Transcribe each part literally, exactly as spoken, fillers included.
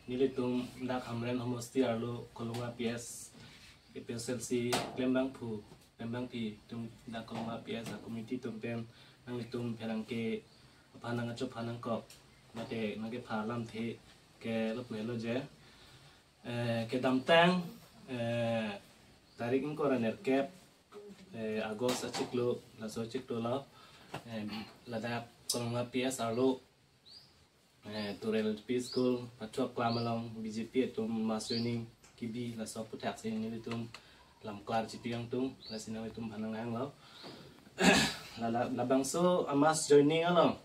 Nelitum dak Hamren homosti arlo Kolonga P S, A P S L C klembangphu, klembangpi atum dak Kolonga P S a committee atum pen nanglitum pherangke aphan nangkachophan nangkok, mate nangkepha alamthe ke lo pu helo je. Eh, kedamtang, eh, tarik ingkoi ra nerkep, eh, August achiklo, laso achiklo lo, eh, ladak Kolonga P S arlo, eh, Tural L P School pachok klam along B J P atum mass joining kebi, laso aputhaksi nelitum lamklar chipi angtung, lasi nanglitum aphan nanghanglo. Lala, labangso a mass joining along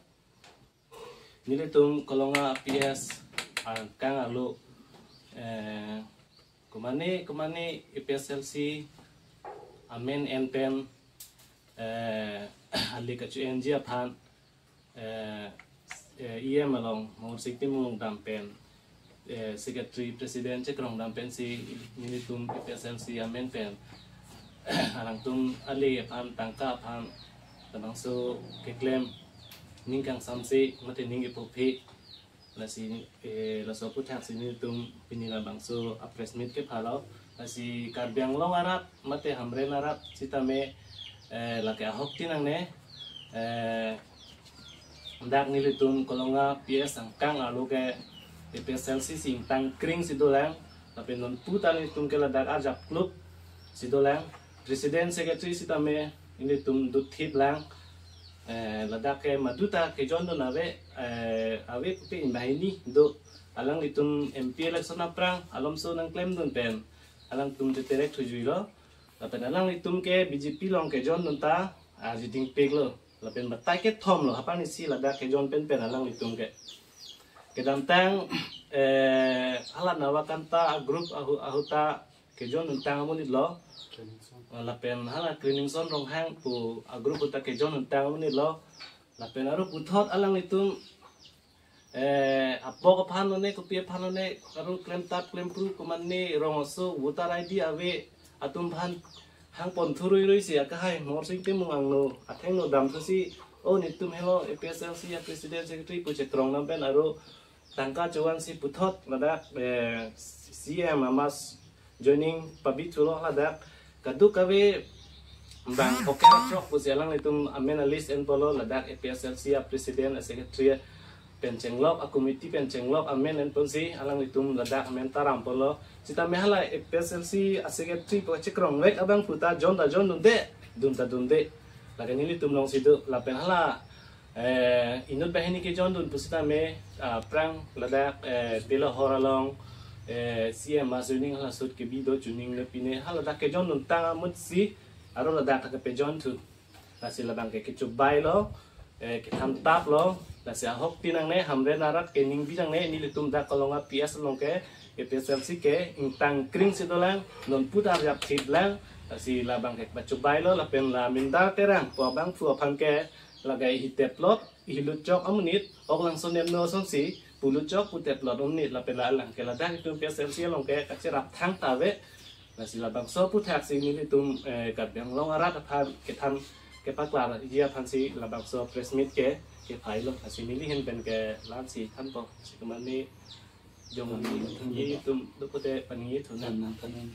nelitum Kolonga P S angkang arlo, eh, komane komane A P S L C amen en pen, eh, ali kachu-enji aphan, eh, eh, E M along Morsing Timung dam pen, eh, secretary president chekrong dam pensi nelitum A P S L C amen pen alangtum ali aphan tangka aphan labangso keklem ning kangsamse mate ning ipophe, lasi, eh, laso aputhaksi nelitum pini labangso a press meet kephalo. Lasi Karbi Anglong arat mate Hamren arat sitame, eh, lake ahokti nangne, eh, dak nelitum Kolonga P S angkang arlo ke A P S L C si ingtang kring si dolang, lapen nonpu ta nelitum ke ladak arjap kluk si dolang, president secretary sitame nelitum duthip lang, eh, ladak ke maduta kejoindun ave, eh, ave pupe inbahini do, alanglitum M P election aphrang alomso nangklemdun pen alangtum te terek thujuilo, lapen alanglitum ke B J P along kejoindun ta, ah, jiding peklo. Lapen batai kethom lo, hapan isi ladak kejoin pen pen alanglitum ke. Kedamtang, eh, hala Navakanta a group ahu, ahuta kejoin untang amonit lo. Lapen hala Cleaningson Ronghang pu a group uta kejoin untang amonit lo. Lapen aro puthot alanglitum, eh, apok aphan lone, kopi aphan lone, aro klemtap klempru komane rong aso voter I D ave atum aphan hangpon thurui rui si akahai Morsing Timung angno athengno damthusi, o netum helo A P S L C a president secretary pu chekrong dam pen aro tangka chuan si puthot ladak, eh, C M a mass joining pabi thulo, ladak kaduk kave bang poker chok pusi alanglitum amen a list enpolo, ladak A P S L C a president, a secretary pen chenglok, a committee pen chenglok amen enponsi alanglitum ladak amen ta rampolo. Sitame hala A P S L C a secretary pu chekrongvek abang puta join ta joindunde, dun ta dunde. Lake nelitum alongsi do, lapen hala, eh, inut banghini kejoindun pusitame, ah, aphrang ladak, eh, Tilahor along, eh, C M mass joining hala sut kebi do chuning le pine, hala ladak kejoin untang amonit si aro ladak ta kepejoin thu. Lasi labang ke kechubai lo, eh, kethan tap lo, lasi ahokti nangne, Hamren arat ke ningbi nangne, nelitum dak Kolonga P S along ke, A P S L C ke ingtang kring si dolang, nonpu ta arjap thip lang, lasi labang ke pachubai lo, lapen la Minda Terang pu abangphu aphan ke, lake ihi teplot, ihi lutchok amonit, ok langso nemno asonsi pu lutchok pu teplot amonit, lapen la alang ke ladak itum A P S L C along ke kacherap thangta ave. Lasi labangso aputhaksi nelitum, eh, Karbi Anglong arat aphan kethan kepaklarji aphansi labangso press meet ke kephailo. Lasi neli ahin pen ke la-ansi thanpo. Si komane jong nelitum do pute paningje thunang. Nang than.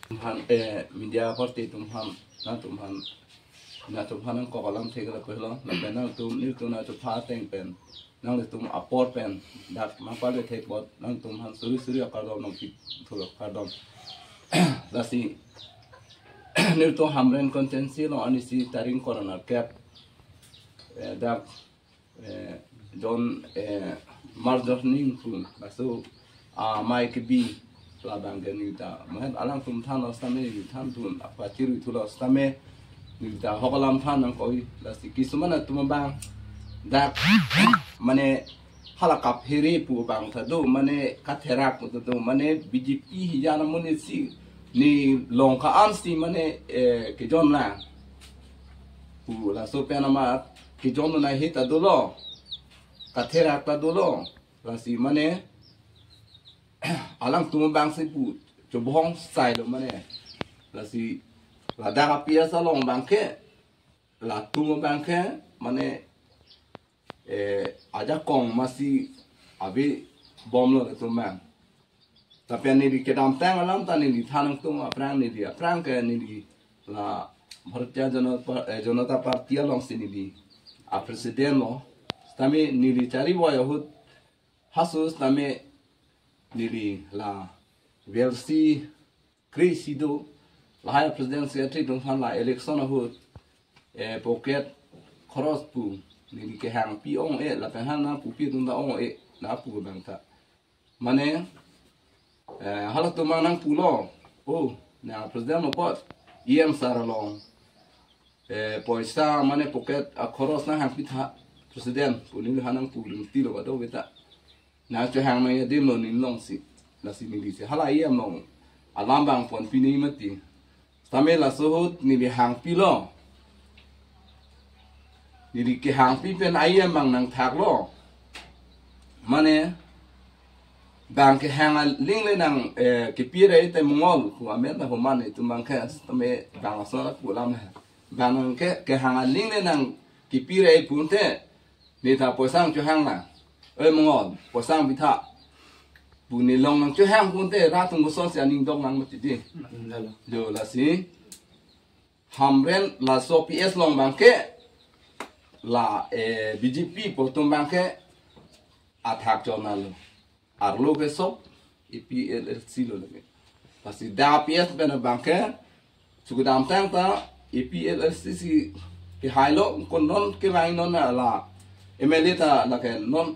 Tum aphan, eh, media party atum aphan, nangtum aphan, nangtum aphan nangkok alamthe ke lapu helo, lapen nangtum, nelitum nangchepha ateng pen, nanglitum apor pen dak nangpale thek apot, nangtum aphan suri suri akardom nangpi thulo, kardom. Lasi nelitum Hamren constituency along arnisi tarik ingkoi ra nerkep, eh, dak, eh, John, eh, Marjor Ningphu, laso, ah, amei kebi, labang ke neta, mahet alangtum thanlo sitame, neta thanthu, apa chiri thulo sitame, neta ahok alam than nangkoi, lasi kisuman atum abang, dak, mane, hala kaphere pu abang ta do, mane katherak pu ta do, mane B J P hijan amonit si, ne long ka-an si, mane, eh, kejoin lang. Pu laso pen amat, kejoin nangji ta dolo, katherak ta dolo, lasi mane, alangtum abang si pu, chobhong sai lo mane, lasi, ladak a P S along abang ke, latum abang ke, mane, eh, ajakong masi ave bomlo latum abang. Tapi neli kedamtang alam ta neli than nangtum aphrang, neli aphrang ke neli la Bharatiya Janata, eh, Janata Party alongsi neli a president lo. Tame neli chari voi ahut hasu tame neli la V L C kre-isi do, lahai president secretary atum aphan la election ahut, eh, pocket khoros pu neli kehangpi ong-e, lapen hana pupi atum ta ong-e, na pu abang ta. Mane, eh, halatum nangpulo, oh, nang president lo apot, E M sir along, eh, poisa mane pocket akhoros nanghangpi tha, president pu neli ha nangpu ringti lo kadokave ta. Nangchohang nangji adim lo neli longsi. Lasi neli si hala E M along alam abang ponpi nangji mati. Tame laso ahut neli hangpilo. Neli kehangpi pen E M abang nangthaklo. Mane, bang kehang aling le nang, eh, kepi re te Mongol pu amen ta homan itum abang ke tame bang asona pu alam he. Bang ke kehang aling le nang kepi re pu te, neli ta poisa nangchohang na. Oi Mongol, poisa nangpi tha pu neli along nangchohang pu te, rat atum kosonsi aning dok nang mati di. Lalo. Jo lasi Hamren laso P S along abang ke la, eh, B J P pu atum abang ke athak chonalo. Arlo ke sok A P H L C lo lagi. Pasi dak P S pen abang ke, sukudamtang ta A P H L C si kehailo, kon non kevang non la M L A ta lake non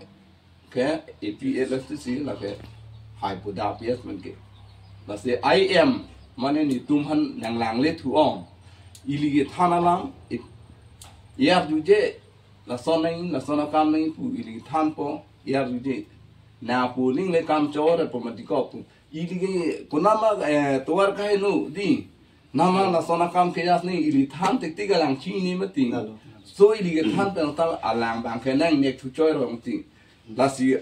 ke A P H L C si lake hai pu dak P S pen ke. Lasi E M mane netum aphan nanglangle thu ong. Ili kethan alam, i-, iyar juje, lason nang, lason akam nang pu ili thanpo, iyar juje. Na pu ning le kam chore po mati ko pu. Ili ke konama, eh, tovar kaheno di. Nama lason akam ke jas ni ili than tik tik alang chini mati. Lalo. So ili kethan pen ta alang abang ke nang nek thu choi rong ti. Lasi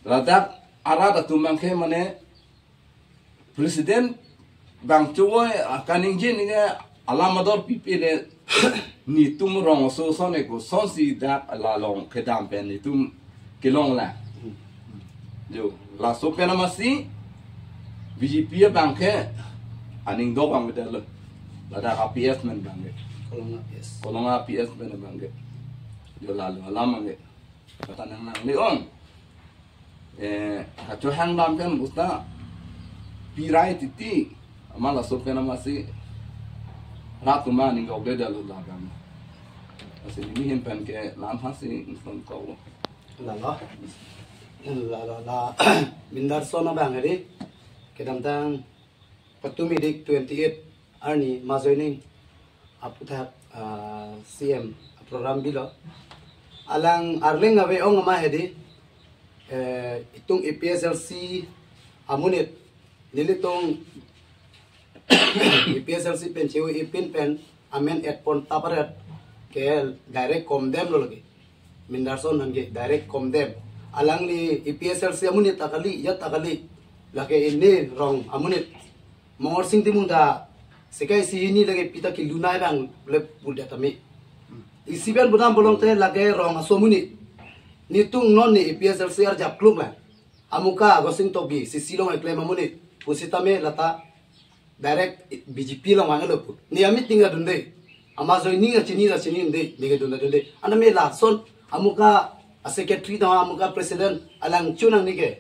ladak arat atum abang ke mane president abang choi, ah, kaningje ningje alam ador pipe le netum rong aso ason e kosonsi dak la along kedam pen netum kelong la. Jo, laso pen amatsi B J P abang ke aning dok abang beda lo. Ladak a P S pen abang ke. Kolonga P S. Kolonga P S pen abang ke. Jo lalo alam abang ke. Kata nang nang le ong. Eh, kachohang dam pen busta pirai titi. Amat laso pen amatsi rat atum aning dok beda lo la abang. Lasi neli ahin pen ke la-an hasi ington ko lo. Lalo. Lalo la. Mindarson abang hedi. Kedamtang patumi dik twenty-eight arni majoining aputhak, ah, C M program bilo. Alang arleng ave ong amat hedi, eh, itum A P H L C amonit, nelitum A P H L C pen cheu ipin pen amen et pon taparet ke direct condemn lo lagi. Mindarson aphan ke direct condemn. Alangli A P H L C amonit ta kali, ya ta kali. Lake ini rong amonit. Mongorsing Timung ta sekai si ini lake pita kilunai abang le pudet ami. Isi pen budam bolong te lake rong aso amonit. Netum non ne A P H L C arjap kluk la. Amuka Gosing Tokbi, C C along eklem amonit. Pusitame lata direct B J P along vanglo pu. Ne a-meeting adunde. Amat joining achini achini dunde, ne kedun adunde. Aname lason amuka a-secretary ta amuka president alang chunang ne ke.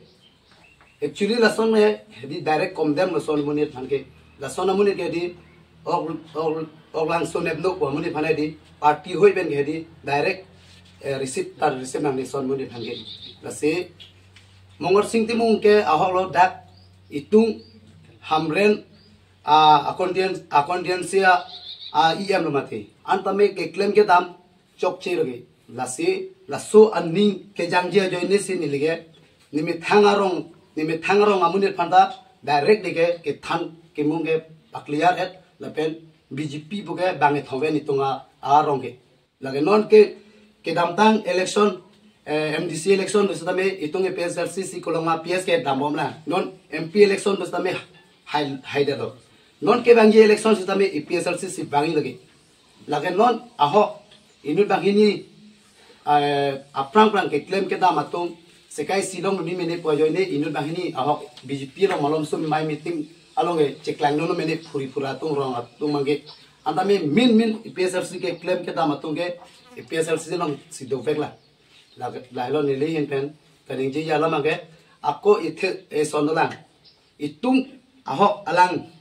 Actually lason me hedi direct condemn lason amonit aphan ke. Lason amonit ke hedi ok, ok, ok lang sonep no pu amonit aphan hedi party hoi pen ke hedi direct, eh, receive ta receive nang lason amonit aphan ke. Lasi Mongorsing Timung ke ahok lo dak itum Hamren, ah, a-constituen-, a-constituency a, a-E M lo mati. Antame keklem kedam chokche lo ke. Lasi, laso aning kejangje ajoine si neli ke, nemethang arong, nemethang arong amonit aphan ta direct de ke, kethan kemung ke pa-clear et, lapen B J P pu ke bang ethong ven itum a, arong ke. Lake non ke, kedamtang election, eh, M D C election pusitame itum A P H L C si Kolonga P S ke dambom la. Non M P election pusitame hai, hai dado. Non kevangji election sitame A P H L C si vangji lagi. Lake non ahok inut banghini, eh, aphrang phrang keklem kedam atum Sekai silong ni mene pu ajoine inut banghini ahok B J P along malom sum mai meeting along ke cheklang nono mene phuri phura atum rong atum mangke. Anta me min min A P H L C keklem kedam atum ke A P H L C alongsi dovek la. La, lahelo neli ahin pen kaningje alam mangke ako ithe eson dolang. Itum ahok alang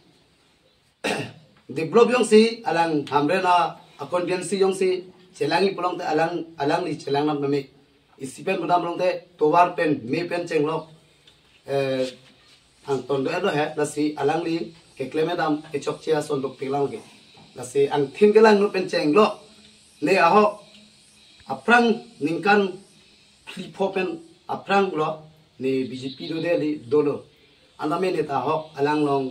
develop jongsi alang Hamren a constituency jongsi chelangji pulote alang alangli chelang nam nami. Isi pen budam pulote tovar pen me pen chenglok, eh, angton do-et lo he, lasi alangli keklem kedam kechokche ason dokpik lang ke. Lasi angthin kelang nu pen chenglok ne ahok aphrang ningkan phli pho pen aphrang lo ne B J P do deli dolo. Anta me neta ahok alang along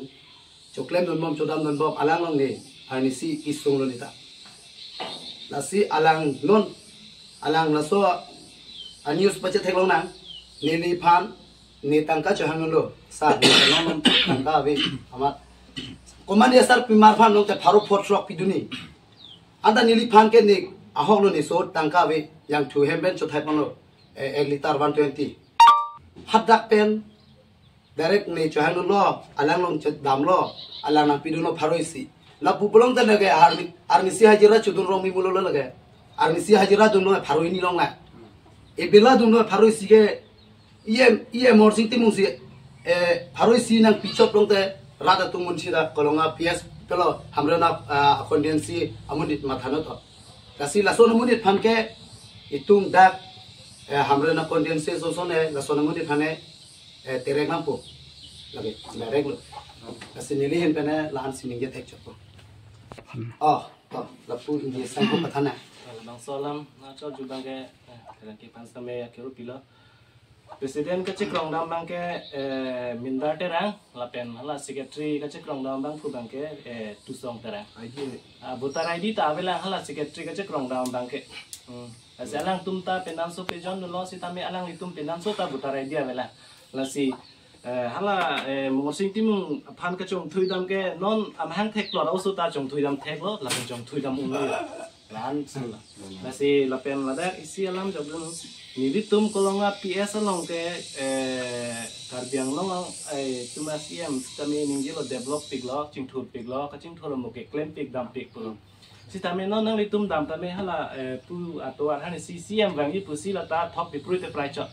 choklem dunbom chodam dunbom alang along ne arnisi isung lo neta. Lasi alang non alang laso a news pachetheklong nang neliphan ne tangka chohang lo sa ne non tangka ave amat. Komat asarpi mar aphan nonte pharo phothrok pidunji. Anta neliphan ke ne ahok lo ne so tangka ave yang thu hem pen chothai ponlo, eh, ek liter one twenty. Hadak pen direct ne chohang lo alang along chodamlo alang nangpidunlo pharo isi. Lapu pulote lake arni arnisi hajira chodun rong mi mulo lake. Arnisi hajira dunlo pharo hini along la. Ebela dunlo pharo isi ke E M, E M Morsing Timung si, eh, pharo isi nangpichot pulote rat atum munsi dak Kolonga P S pelo Hamren a, ah, constituency amonit matha noto. Lasi lason amonit aphan ke itum dak, eh, Hamren a constituency soson, eh, lason amonit aphan, eh, terek nampo. Lake, terek lo. Lasi neli ahin pen, eh, la-an si ningje thekchotpo. Oh, to, lapu ningje sangko pathana. Bangso alam nangchot jubang ke, eh, terang ke pan sampai akhir pilo. President kachekrong dam abang ke, eh, Mindar Terang, lapen hala secretary kachekrong dam abang pu abang ke, eh, Tusong Terang. I D. Ah, voter I D ta avelang hala secretary kachekrong dam abang ke. Hmm. Lasi alangtum ta penanso pejon dolo sitame alanglitum penanso ta voter I D avelang. Lasi, eh, hala, eh, Morsing Timung aphan kachongthui dam ke non amahang theklo, oso ta chongthui dam theklo, lapen chongthui dam unlo. Ran sila. Lasi lapen ladak isi alam jabun. Nelitum Kolonga P S along ke, eh, Karbi Anglong along, eh, tumas E M sitame ningjelo develop piklo, chingthur piklo, kachingthur mo keklem pik dam pik pulo. Sitame non nanglitum dam tame hala, eh, pu atovar hani si C M vangji pusi lata thok dipru te prai chot.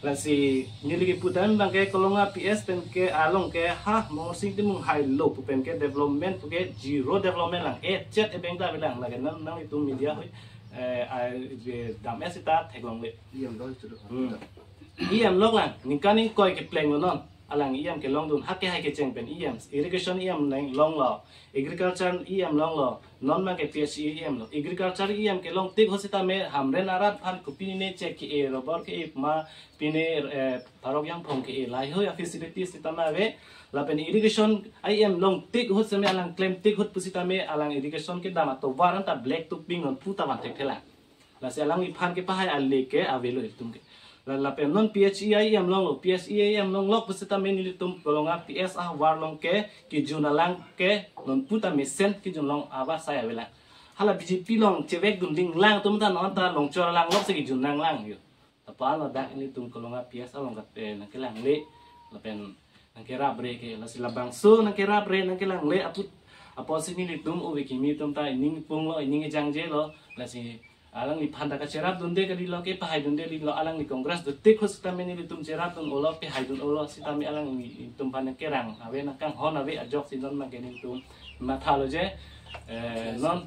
Lasi neli kepu dam abang ke Kolonga P S pen ke along ke ha Morsing Timung hai lo pu pen ke development pu ke zero development lang. Eh, chet ebeng ta avelang lake nang nanglitum media hoi, eh, a, je dam-et sita theklongle. E M lo itu. Hmm. E M lok lang. Ningkan ingkoi kepleng lo non. Alang E M kelong dun. Ha ke hai kecheng pen E M. Irrigation E M nang longlo. Agriculture E M longlo. Non abang ke P H E E M lo. Agriculture E M kelong tik ho sitame Hamren arat aphan kopi ne che ke-e rubber ke-e ma pine, eh, parok jangphong ke-e lahei a facilities sitame ave. Lapen irrigation E M long tik ahut sitame alang klem tik ahut pusitame alang irrigation kedam atovar anta black to pink non pu ta van thekthelang. Lasi alangliphan kepahai ale ke avelo itum ke. La, lapen non P H E E M longlo, P H E E M longlok pusitame nelitum Kolonga P S ahavar along ke kejun alang ke non pu ta mesen kejun long ava sai avelang. Hala B J P along chevek dun ding lang atum ta non ta longchor alanglok si kejun nanglang yo. Lapu-an ladak nelitum Kolonga P S along kat, eh, nangkelangle lapen nangkerapre ke, lasi labangso nangkerapre nangkelangle apot, apotsi nelitum ove kimi atum ta ining punglo, ining ejangjelo. Lasi alangliphan ta kacherap dunde kali lo, kepahai dunde kali lo, alangli Congress dotik ho sitame nelitum cherap dun-olo, pahai dun-olo sitame alanglitum aphan nangkerang ave, nangkanghon ave ajoksi non abang ke nelitum mathalo je, eh, non,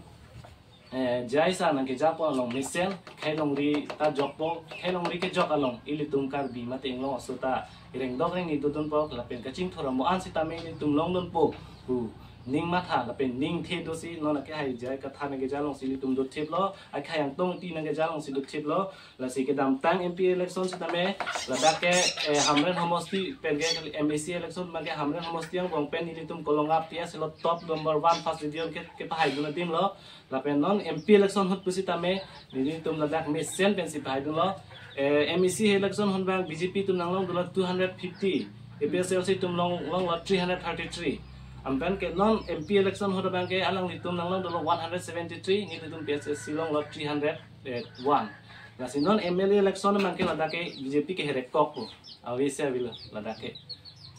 eh, J I sir nangkejapon along mesen, khei longri ta jokpo, khei longri kejok along ilitum Karbi mate inglong aso ta rengdok rengni dodunpo, lapen kachingthur amo an sitame ilitum longdunpo pu ning matha lapen ning the dosi non akehai J I Kathar nangkeja alongsi ilitum dothiplo, akhai Angtong Engti nangkeja alongsi dothiplo. Lasi kedamtang M P election sitame ladak ke, eh, Hamren homosti pen ke M A C election abang ke Hamren homosti angbong pen ilitum Kolonga P S lo top number one first division ke, kepahai dun adim lo. Lapen non M P election ahut pusitame nelitum ladak mesen pensi pahai dunlo. Eh, M A C election ahut abang B J P atum nanglong dunlo two hundred fifty, A P H L C atum long, longlo three hundred thirty-three. Anpen ke non M P election ahut abang ke alanglitum nanglong dunlo one hundred seventy-three, nelitum P H L C longlo three hundred one. Lasi non M L A election abang ke ladak ke B J P ke herekkok po. Ave si avelo ladak ke.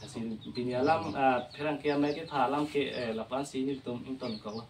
Lasi pini alam, ah, pherangke amei ketha alam ke, eh, lapu-an si nelitum ingtonkoklo.